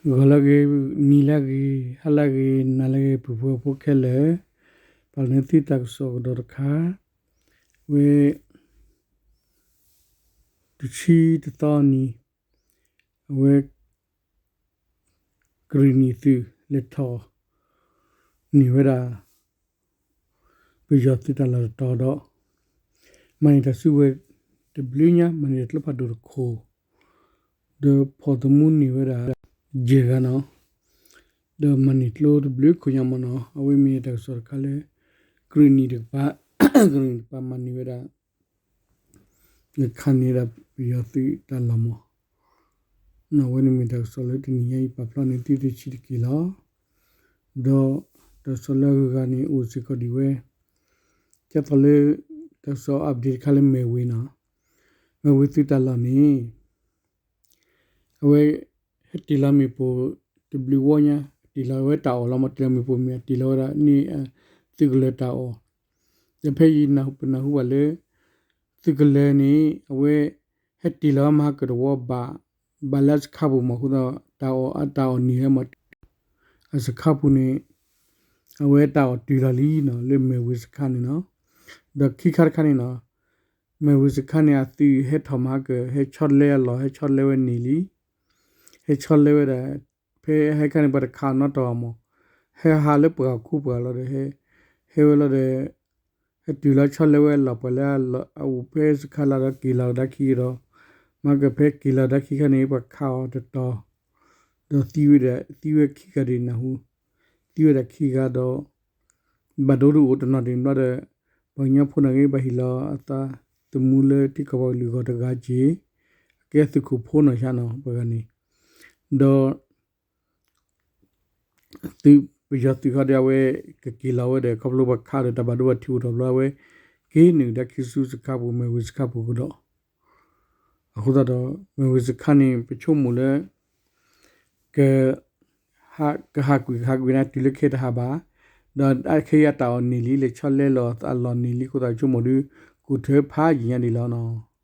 ဂီၤလၢအဂ့ၤ, နံၤလၢအဂ့ၤ, ဟါလၢအဂ့ၤ, နၤလၢအဂ့ၤ, ပုၢ်ဖိဝဲၢ်ဖိခဲလၢာ်, ပာ်လီၤန့ၢ်သုတၢ်ကစီၣ်ကဒီးတခါ, ဝဲ တဆံတသီနံၤ, အဝဲ ကရံၣ်နံၣ်သုးလဲၤထီၣ်န့ၢ်ဝဲဒၣ် ပယီၤသုးတၢ်လီၢ်တတီၤဒီး မၤန့ၢ်တၢ်စုကဝဲၤတဘျုးညါ, မၤန့ၢ်တၢ်ကျိဖးဒိၣ်တခိၣ်, ဒီးဖီၣ်သမူန့ၢ်ဝဲဒၣ် ယဲၢ်ဂၤနီၤ, ဒီးမၤန့ၢ်ကျိတဘျုးခိၣ်ညါမ့ၢ်နီၤ, အဝဲမ့ၢ်တၢ်ကစီၣ်တခါလၢ ကရံၣ်နံၣ်တကပၤ, ကရံၣ်နံၣ်တကပၤမၤန့ၢ်ဝဲဒၣ် ခးန့ၢ်ဒၣ်ပယီၤသုးတၢ်လီၢ်မ့ၢ်, အဝဲန့ၣ်မ့ၢ်တၢ်ကစီၣ်လၢတနံၤညါအံၤ ပာ်ဖျါန့ၢ်သုတဆံးတက့ၢ်လီၤ. ဒီးတၢ်ကစီၣ်လၢအဂုၤအဂၤန့ၣ် အိၣ်စ့ၢ်ကီးဒံးဝဲ, ကဲသိးလၢ တၢ်ကစီၣ် update တခါလၢမဲၢ်ဝ့ၤနီၤ, မဲၢ်ဝ့ၤသုးတၢ်လီၢ်န့ၣ် အဝဲ ဟဲတ့ၢ်လီၤမ့ၣ်ပိၢ်တဘျုးဝီညါ, တ့ၢ်လီၤဝဲတၢ်အီၣ်လီၤမ့ၢ်, တ့ၢ်လီၤမ့ၣ်ပိၢ်မ့ၢ် တ့ၢ်လီၤဝဲဒၣ်န့ၣ် သုးကလၢၤတၢ်အီၣ်, ဒီးဖဲအံၤပနၢ်ဟူဘၣ်လၢ သုးကလၢၤန့ၣ် အဝဲ ဟဲတ့ၢ်လီၤဝဲမဟါကတဝီဘၣ်, ဘၣ်လၢအစခါပူၤမ့ၢ်အဃိသတး တၢ်အီၣ် တၢ်အီၣ်န့ၢ်ဝဲမ့ၢ် အစခါပူၤန့ၣ် အဝဲတၢ်အီၣ်တုၤလီၤလံနီၤ လၢမဲၢ်ဝ့ၤစခါန့ၣ်နီၤ. ဒီးခံခါတခါန့ၣ်နီၤ မဲၢ်ဝ့ၤစခါန့ၣ် အသုးဟဲထီၣ်မဟါက ဟဲဆီလဲအလီၢ် ဟဲဆီလဲဝဲန့ၢ်လံ, ဟဲဆီလဲဝဲဒၣ် ဖဲဟဲခါန့ၣ် ပှၤတခးနီတတီၤမ့ၢ်, ဟဲဟးလၢပှၢ်ခူပှၢ်လီၤဒီး ဟဲဝဲလီၤဒီး ဟဲတုၤလီၤဆီလဲဝဲအလီၢ် ပှၤလၢအအိၣ်ဖဲစခါလၢဒီးက့ၤလီၤကဒါခံဒီး မဟါကဖဲက့ၤလီၤကဒါခံခါန့ၣ် ပှၤခးအီၤတတီၤ ဒီးသံဝဲဒၣ် သံဝဲခံဂၤဒံးနၢ်ဟူ, သံဝဲဒၣ်ခံဂၤဒီး ဘၣ်ဒိဒုးအိၣ်တနီၤဒံးဘျီဒီး ပှၤကညီဖိန့ၣ်ဂ့ၤ ဘၣ်ဟ့ၣ်လီၤအသးသမူလၢထံကီၢ်ပှၤကလုာ်အဂီၢ်တဂၤက့ၤ, အကဲသုးခိၣ်ဖိနီၢ်ဆါနီၤ ပှၤဂၤန့ၣ်, ဒီး သုးပယီၤသုးခီဒီး အဝဲကက့ၤလီၤဝဲဒီး ခီဖျိပှၤခးဒီးတၢ်ဘၣ်ဒိဘၣ်ထံးအိၣ်ထီၣ်ဘျီ အဝဲက့ၤနုာ်ကဒါခံဆူစခါပူၤ မဲၢ်ဝ့ၤစခါပူၤကဒီး အဃိသတးဒီး မဲၢ်ဝ့ၤစခါန့ၣ် ပဆိကမိၣ်လၢ က ကဟးကွံာ်ကဟးကွံာ်န့ၣ် တုၤလၢခဲတဟးဘၣ်, ဒီးခဲအံၤအတၢ်အီၣ်န့ၢ်လံ လဲၤဆီလဲလီၤအလီၢ်န့ၢ်လံအဃိသတး ဆိကမိၣ်ဒုး ကအိၣ်ထၢဖးယံာ်ညါဒံးလီၤနီၤ.